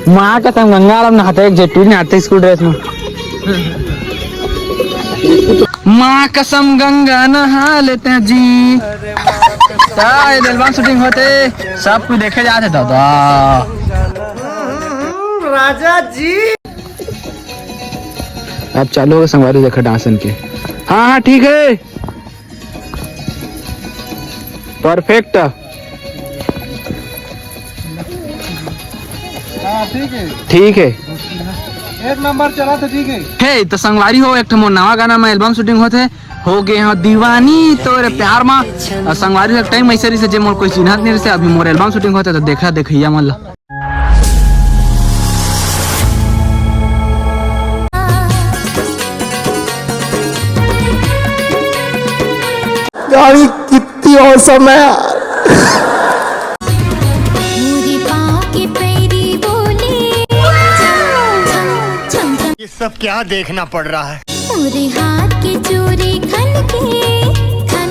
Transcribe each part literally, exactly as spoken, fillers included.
माँ कसम गंगा आराम नहाते, एक जेटवी नहाते स्कूल ड्रेस में। माँ कसम गंगा नहा लेते हैं जी। ता ये एल्बम शूटिंग होते, सब कुछ देखे जाते दादा। राजा जी। अब चालू होगा संगवारी, देखा डांस इनके। हाँ हाँ, ठीक है, परफेक्ट। हाँ, ठीक है। ठीक है। एक नंबर चला तो ठीक है। हे तो संगवारी हो, एक ठो मोर नवा गाना में एल्बम शूटिंग होत हे, हो गे हो दीवानी तोरे प्यार मा। अउ संगवारी हो, एक टाइम ऐसे रहिसे जे मोर कोई चिन्हत नहीं रहिसे, अभी मोर एल्बम शूटिंग होत हे तो देखा देखैया मन ला। गाड़ी कितनी औसम है यार। मोरे पाँव के पैरी बोले, छम, छम, छम, छम। ये सब क्या देखना पड़ रहा है? मोरे हाथ के चूड़ी खन के, खन,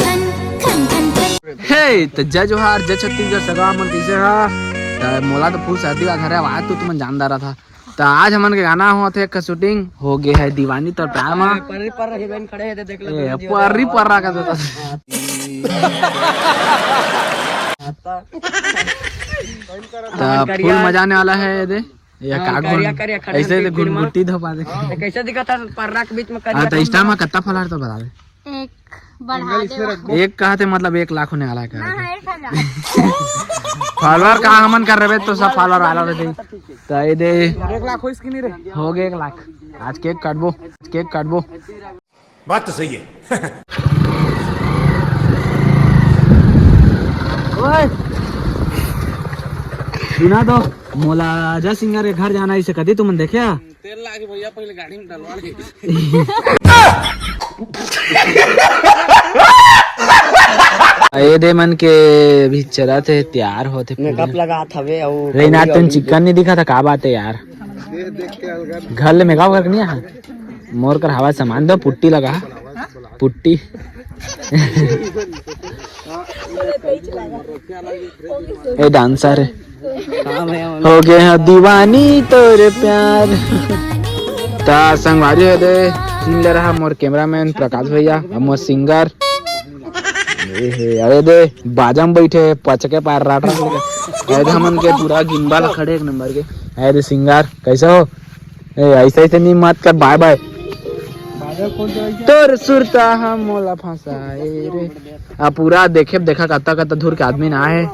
खन, खन, खन, खन। हे, त जय जोहार, जय छत्तीसगढ़, सगा मन कइसे हा? त मोला तो फुल सर्दी का घर है, आवाज तो तुमन जानदार था। त आज हमन के गाना होत हे, एक शूटिंग हो गे है दीवानी तोर प्यार मा। पर्री पर्रा हीरोइन खड़े हे, देख लो, ए, दीवानी पर्री पर्रा का तो। त फुल मजा आने वाला है, ये दे। ये हाँ, का करिया, गुन-, करिया खड़े ऐसे हैं तो भीड़ में। गुनगुट्टी धोपा दे। तो कैसे दिखत है पर्रा के बीच में हाँ, करिया? तो Insta में कत्ता follower तो बता दे। एक बढ़ा दे। एक कहा थे, मतलब एक लाख होने वाला है कहा थे। हाँ, एक हजार। Follower कहाँ हमन कर रहे तो सब follower वाला रहते। तो ये दे एक लाख हो इसकी नहीं रे। हो गए एक लाख। आज केक काटबो, आज केक काटबो। बात तो सही है। ओए, सुना तो, मोला अजय सिंगर के घर जाना, इसे कदी तुमन देखे? तेल लागे भैया, पहले गाड़ी में डलवा ले। ये दे मन के भी चलत हे, तैयार होत हे पूरा। Makeup लगात हवे अउ रे ना, तुम चिकन नहीं दिखा था, का बात है यार? घर ले makeup करके नहीं आया? मोर कर हवा सामान दो, पुट्टी लगा, पुट्टी। ए dancer है। हो गए हैं दीवानी तोरे प्यार। ता संगवारी हो दे, scene ले रहा मोर cameraman प्रकाश भैया, और मोर singer। ए हे, अरे दे, बाजा में बैठे, पचके पार राट राट। अरे दे, हमन के पूरा gimbal खड़े एक नंबर के। अरे दे, singer, कैसे हो? ए, ऐसे, ऐसे नहीं मत कर, bye bye। तोर सुरता हम मोला फंसाए रे। आ, पूरा देखे, देखा कत्ता, कत्ता दूर के आदमी ना है।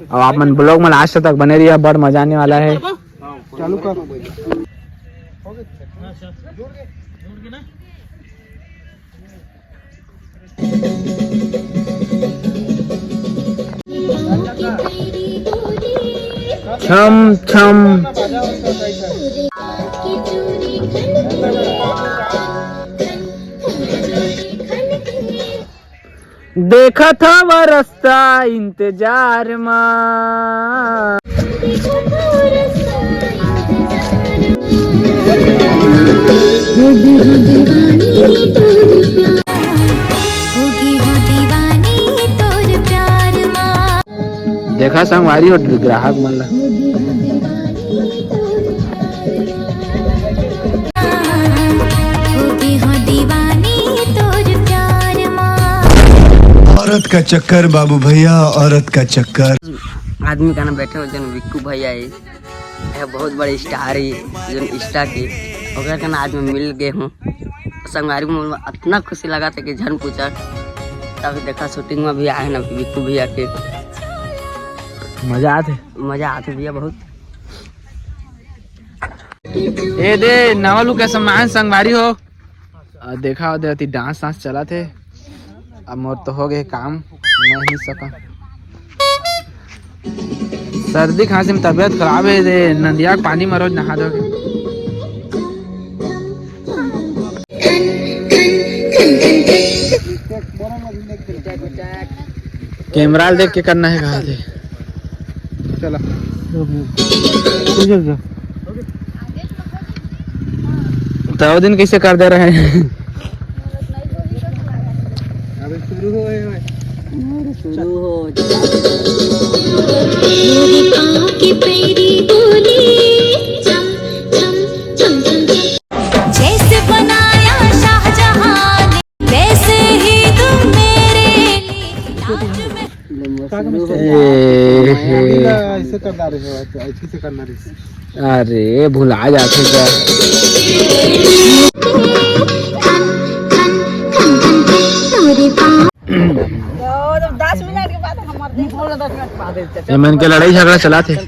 अब आप मन vlog में last तक बने रहिए, बड़ मजा आने वाला है। चालू कर। छम छम। देखत हवा रस्ता इंतजार मा। देखा संगवारी हो ग्राहक मन ला। औरत का चक्कर बाबू भैया, औरत का चक्कर। आदमी का नाम बैठे हो जन विक्कू भैया है, यह बहुत बड़े star है जन Insta के, ओकर का नाम आज मैं मिल गए हूँ। संगवारी में इतना खुशी लगा था कि झन पूछा। तब देखा shooting में भी आए ना विक्कू भैया के। मजा आते। मजा आते भैया बहुत। ए दे नवा location में आए संगवारी हो। आ, देखा हो दे अति dance वांस चलत हे। अब मोर तो हो गए काम, मैं नहीं सका। सर्दी खांसी में तबीयत खराब है दे, नदिया के पानी में रोज नहा धो के। Camera देख के करना है, कहा थे। चला। तो वो दिन कैसे कर दे रहे हैं? अबे शुरू हो गए भाई। शुरू हो। पैरी बोले, छम, छम, छम, छम, छम। जैसे बनाया शाहजहां ने, वैसे ही तुम मेरे लिए ताजमहल। ए, हे। ऐसे करना रहे हो, ऐसे, ऐसे से करना रहे। अरे, भुला जाथे का? तो दस मिनट के बाद हमर दिन, दस मिनट के बाद। ये मन के लड़ाई झगड़ा चलाथे। हम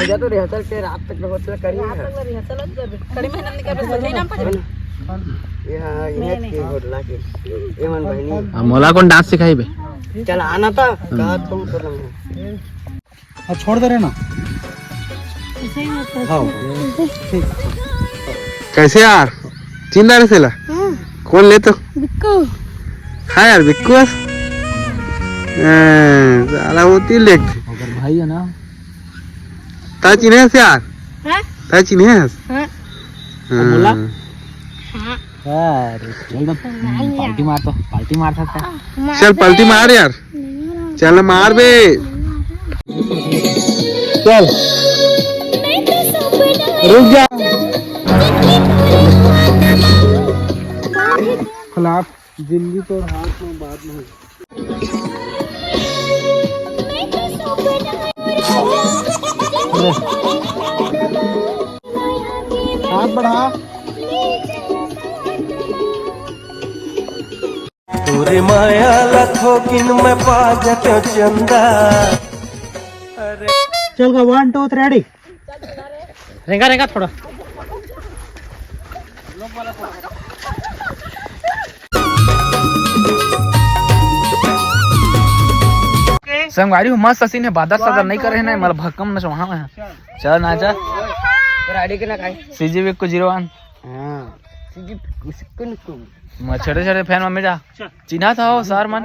जा तो रिहर्सल के रात तक होत करी। रात तक रिहर्सल करबे। कड़ी मेहनत नहीं करबे, सही नाम पर। ये हाँ, ये नहीं, नहीं। के होटला के। ये मन बहिनी। अब मोला कौन डांस सिखाई बे? चल आना था, कहा तुम तो नहीं। हाँ, छोड़ दे रहे ना। ऐसे ही होता है। हाँ, ठीक। कैसे यार? चिन्ह रहे सेला? हाँ। कौन ले तो? बिक्कू। हाँ यार, बिक्कू है। ए, साला वो तीन लेग। अगर भाई है ना। ता चिन्हे हस यार? हाँ? ता चिन्हे हस? हाँ। हाँ। बोला? हाँ। अरे, चल ना, नहीं यार। पार्टी मार तो, पार्टी मार सकता है। आ, मार चल, दे। पार्टी मार यार। नहीं मार। चल ना, मार बे। चल। रुक जा। खिलाफ जिंदगी तो हाथ में बात नहीं। हाथ बढ़ा। तोरे माया ला थोकिन मैं पा जते चंदा। चल का, वन, टू, थ्री, रेडी। रेंगा, रेंगा थोड़ा। संगवारी हो, मस्त scene है, बादल सादल नहीं करे है ना, मतलब भक्कम नचवाना है। चल नाचा। तोर आईडी के ना काई? सीजी विक्कू जीरो वन। हाँ। सीजी विक्कू, विक्कू। मैं छोटे छोटे फैन में जा। चिन्हा था हो सार मन।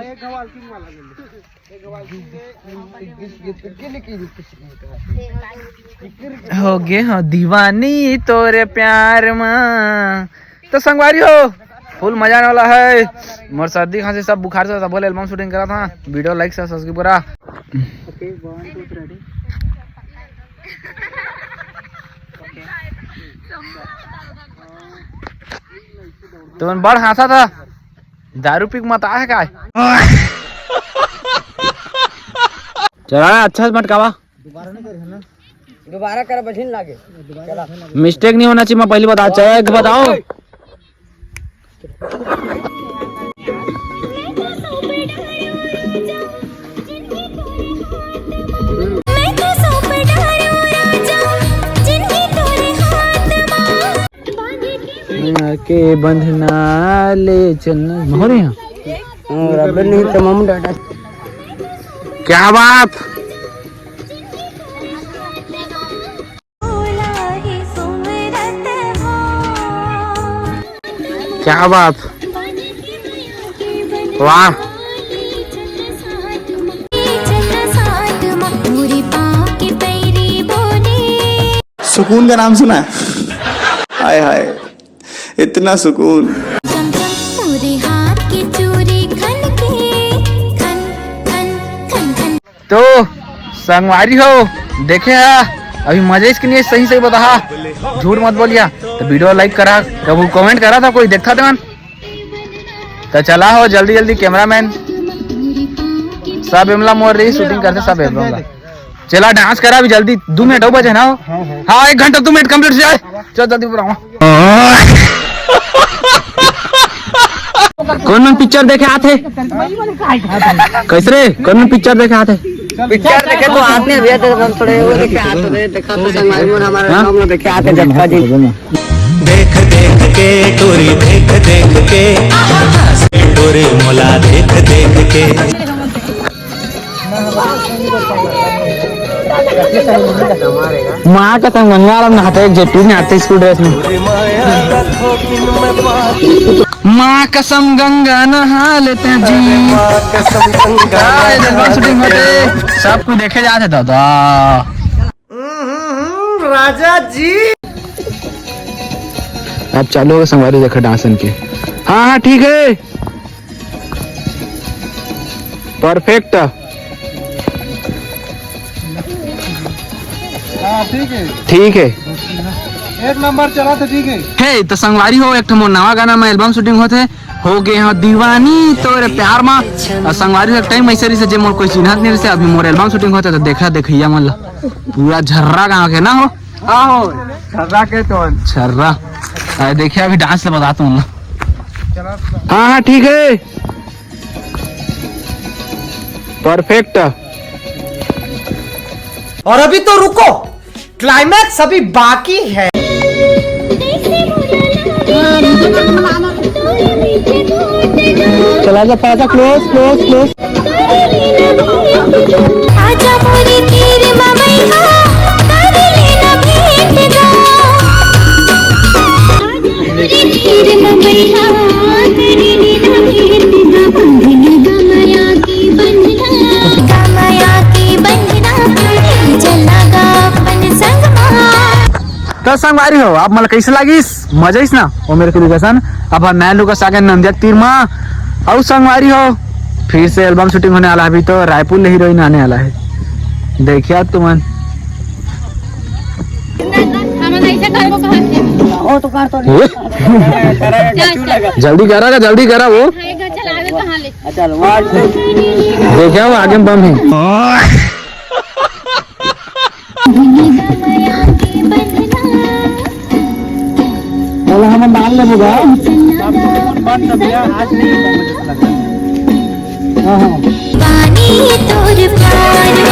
हो गे हो दीवानी तोरे प्यार मा। तो संगवारी हो, फुल मजा आने वाला है। मोर सर्दी खांसी सब बुखार से सब बोले एल्बम शूटिंग करा था। वीडियो लाइक से सब्सक्राइब करा। तो मन बड़ हाँसा था, दारू पी के मत आए का? चला अच्छा से मटकावा। दोबारा कर, बझिन लागे। मिस्टेक नहीं होना चाहिए, मैं पहली बता, चला एक बताओ। के बंधना ले चलना हो रहे हैं। रबर नहीं तमाम डाटा। क्या बात। क्या बात, वाह। सुकून का नाम सुना है? हाय हाय, इतना सुकून। तो संगवारी हो, देखे हा, अभी मजा इसके लिए सही सही बता हा, झूठ मत बोलिया। तो वीडियो लाइक करा, कबू कमेंट करा था कोई देखा था मन। तो चला हो जल्दी जल्दी कैमरामैन, सब एमला मोर रही शूटिंग करते सब एमला। चला डांस करा अभी जल्दी, दो मिनट हो बचे ना हो। हाँ, एक घंटा दो मिनट कंप्लीट हो जाए। चल जल्दी पूरा। कौन मन पिक्चर देखे आथे? कैसे रे? कौन मन पिक्चर देखे आथे? पिक्चर देखे तो आते हैं भैया, तेरे पास थोड़े वो देखे आते हैं, देखा तो संगवारी मन हमारे हाँ? गाँव में देखे आते हैं जब का जी। देख देख के टोरी, देख देख के टोरी मोला देख देख के। माँ कसम गंगा वाला नहाते एक जेपी में आते स्कूल ड्रेस में। माँ कसम गंगा नहा लेते हैं जी। हाँ, ये जलवा शूटिंग होते, सब कुछ देखे जाते दादा। हम्म, राजा जी। अब चालू होगा संगवारी देखा डांस इनके। हाँ हाँ ठीक है, परफेक्ट। हाँ, ठीक है। ठीक है। एक नंबर चला तो ठीक है। हे, तो संगवारी हो, एक ठो मोर नवा गाना में एल्बम शूटिंग होत हे, हो गे हो दीवानी तोरे प्यार मा। और संगवारी हो, एक टाइम ऐसे रहिसे, जे मोर कोई चिन्हत नहीं रहिसे, अभी मोर एल्बम शूटिंग होत हे, तो देखा देखैया मन ला, पूरा झर्रा गाँव के ना हो। हाँ हो, छर्रा के तो। छर्रा। अरे देखिए, अभी डांस से बताता हूँ ना। हाँ हाँ, ठीक है, परफेक्ट। और अभी तो रुको, क्लाइमैक्स अभी बाकी है। चला जा, पाजा, क्लोज, क्लोज, क्लोज। आजा मोरे तीर ममैया, कर लेना भेंट गा। तीर ममैया, कर लेना भेंट गा। बंधन गमया की बंधना, गमया की बंधना, चला गा अपन संग मा। तो संगवारी हो, आप मन ला कैसे लागिस? मजा आइस ना? ओ मेरे कुलदर्शन, अब हम नया लोग सागे नंदिया के तीर मा। अउ संगवारी हो, फिर से एल्बम शूटिंग होने वाला है, अभी तो रायपुर ले हीरोइन आने वाला है, देखिया तुमन। हमन ऐसे करबो कहत हे। हो तो कर तो ए? चल, चल। जल्दी करा का, जल्दी करा वो। हाँ, एक घर चलावे कहाँ ले? अच्छा, लो, मार दे। देखिया वो आगे में बम है। बोला हम डाल ले बुआ। हाँ, हाँ। पानी तोर पार